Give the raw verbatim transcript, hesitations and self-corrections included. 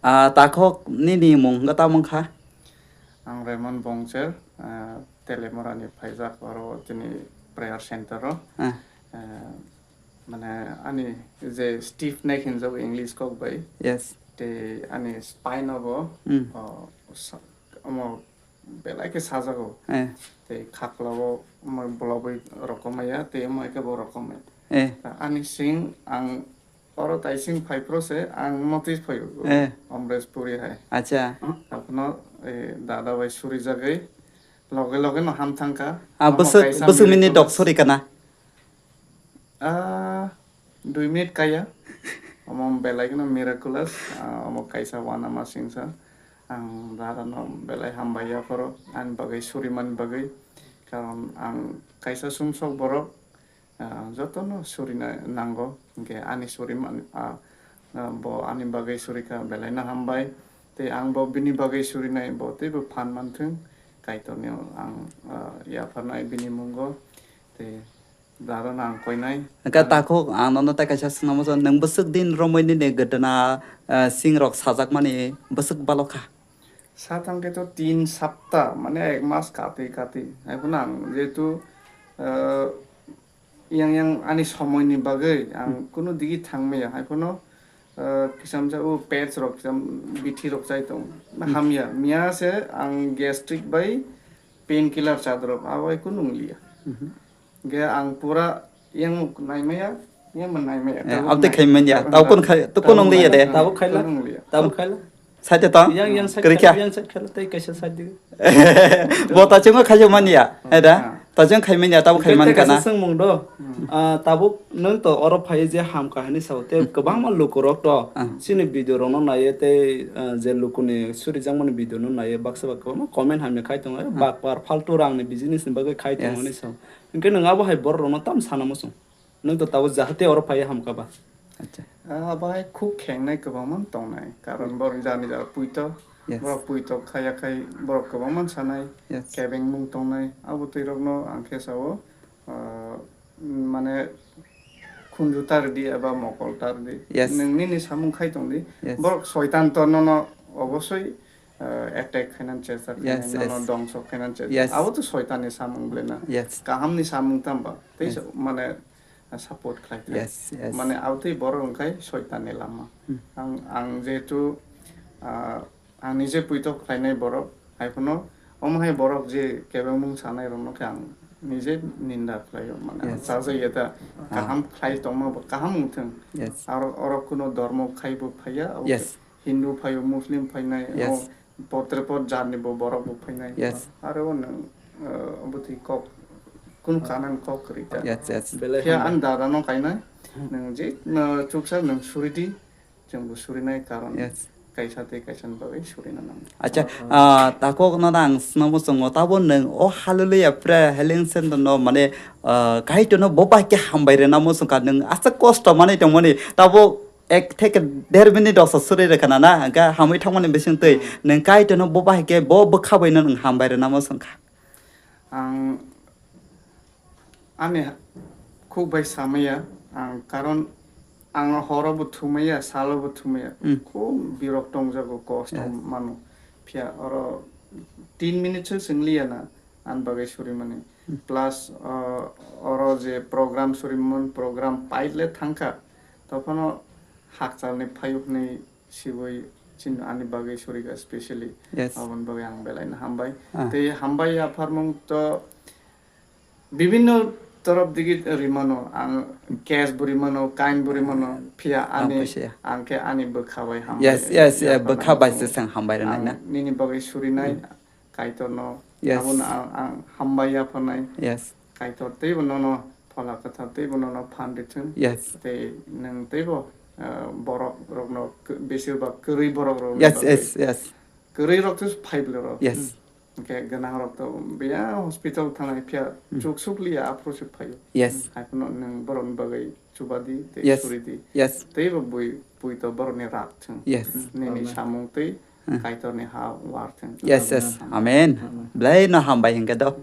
Ah, takhok nini mung wngkha tamo wngkha? Ang Raymond Bongcher, ah, Telemorani phaijak oro chini prayer center o. Ah. Ah, mane ani je stiff neck hinjak English kok bai. Yes. Tei ani spine o bo, Hmm. o, sa-, omo belai khe sajago. Eh. Tei khaklao omo bolobwi rokomaya, tei omo khe bo rokomaya. Eh. Ani sing ang oro taising phai phro se ang notice phaio. Eh. Omreshpuri hai. Acha. Aphano, eh, dada bai surijagwi loge loge no ham thangkha. Ah, omo bwswk, kaisa bwswk mini miraculous. Dok sori kana? Ah, dui minute kaya. Omo belai kheno miraculous. Ah, omo kaisa wanama singsa. Ang dada no belai hambai ya phoro. Ani bagwi suri man bagwi. Karon ang kaisa sumsok borok, ah, jotono surina nango. Hingke ani suri man, ah, ah, bo ani bagwi surika belai no hambai. Tei ang bo bini bagwi surinai bo teibo phan manthung. Kaitorni ang, ah, yapharnai bini mungo. Tei Daro nang koinai. Hwnkhe takhuk ang nono tei kaisa swngna muchung, nwng bwswk din romwi nini gwdwna, eh, singrok sajakmani bwswk balo kha? Sa thangkhe to tin sapta, mane ek mas katwi katwi. Haiphano ang jehetu, eh, yang yang ani somoini bagwi ang kunu digi thangmaya. Haiphano, eh, kisamsa o pads rok, kisam bithi rok chai tong. Hamya, miya se ang gastric bai painkiller chadrop, abo hai kunu wng liya. Hwnkhe ang pura yang naimaya, yang naimaya. Eh, abtwi khai manya, tabo kon khai, to kon wng liya de. Tabo khaila, tabo khaila. Saite to? Yang, yang side khaila, yang side khaila, tei kaisa side dige. Bo ta chungo khai manya, eh da? Ta chung khai manya, tabo khai man kana. Kaisa swngmung do. Ah, tabuk nwng to oro phai je ham kahani sao, tei kwbangma lukurok to. Chini video rokno naiye tei, ah, je lukuni surijakmani video no naiye, baksa ba kwbangma comment hamya khai tongo, "Bakpar, faltu rangni business ni bagwi khai tongo," hinwi sao. Hwnkhe nwng abo hai borok rokno tamo sana muchung? Nwng to tabuk jahate oro phaiya hamkha ba. Acha. Ah, bai khuk khengnai kwbangma tongnai. Karon borok jani jara puito. Yes. Borok puito khaya khai borok kwbangma sanai. Yes. Kebengmung tongnai. Abo twi rokno ang khe sao, ah, mane khunju tar di eba mokol tar di. Yes. Nwng nini samung khai tong di. Yes. Borok soitan to nono obosoi, ah, attack khainan chesta khainai, yes, nono dongso khainan chesta. Yes. Abo to soitan ni samung bwlena. Yes. Kaham ni samung tamba. Tei mane support khlai kha. Yes, yes. Mane abotwi borok wngkhai soitanni lama. Hmm. Ang, ang jehetu, ah, ang nije puito khlainai borok, haiphano omo hai borok je kebengmung sanai rokno khe ang nije ninda khlaio, mane ang chajakya da, kaham khlai tongma bo kaham wngthung. Yes. Aro, oro kuno dormo khaibo phaiya, abo khe Hindu phaio, Muslim phainai, o potre pot jatni bo borok bo phainai. Yes. Aro nwng, eh, bwtwi kok, kunu kanan kok kwrwi ta. Yes, yes. Belai khe hambai. Ani dada no kainai, nwng je, no, chuksa nwng suri di, chwng bo surinai karon kaisa tei kaisa ni bagwi surina nango. Acha, ah, takhuk no ang swnamo chwngo, tabo nwng o hallelujah prayer healing center no mane, ah, Kaitor no bo bai khe hambai rwnamo chwngkha, nwng aswk kosto manwi tongmani, tabo ek theke der minute rok se suri rwkha na, na, hwnkhe hamwi thangmani bising twi nwng Kaitor no bo bahai khe bo bwkha bai no nwng hambai rwnamo chwngkha. Ang ani khuk bai samaya, ang karon ang horo bo thumaya, salo bo thumaya. Khub birok tongjago, kosto mano. Phiya oro tin minute se chwng liya na. Ani bagwi surimani. Plus, uh, oro je program surimani, program paile thangkha, tophano hakchalni phayokni sibui chini ani bagwi surika specially. Yes. Aboni bagwi ang belaino hambai. Ah. Tei hambai yapharmung to bibinno torop digi rimano, ang cash bo rimano, kain bo rimano, phiya ani, ang khe ani bwkha bai hambai. Yes, yes, yes, bwkha bai se sang hambai rwnai na. Nini bagwi surinai. Kaitorno, yes, abono ang, ang hambai yapharnai. Yes. Kaitor teibo nono phola kwthar teibo nono phan rithwng. Yes. Tei nwng teibo, eh, borok rokno k-, besir bak kwrwi borok rokno, yes, bagwi. Yes, yes. Kwrwi rok to phai bwle rok. Yes. Hwnkhe gwnang rok to biya hospital thangnai phiya chuk suk liya aphuru se phaio. Yes. Haiphano nwng borokni bagwi chubadi tei, yes, suridi. Yes. Teibo bui, bui to borokni rak thwng. Yes. Nini samung tei Kaitorni ha war thwng. Yes, yes. Amen. Amen. Belai no hambai hwnkhe do.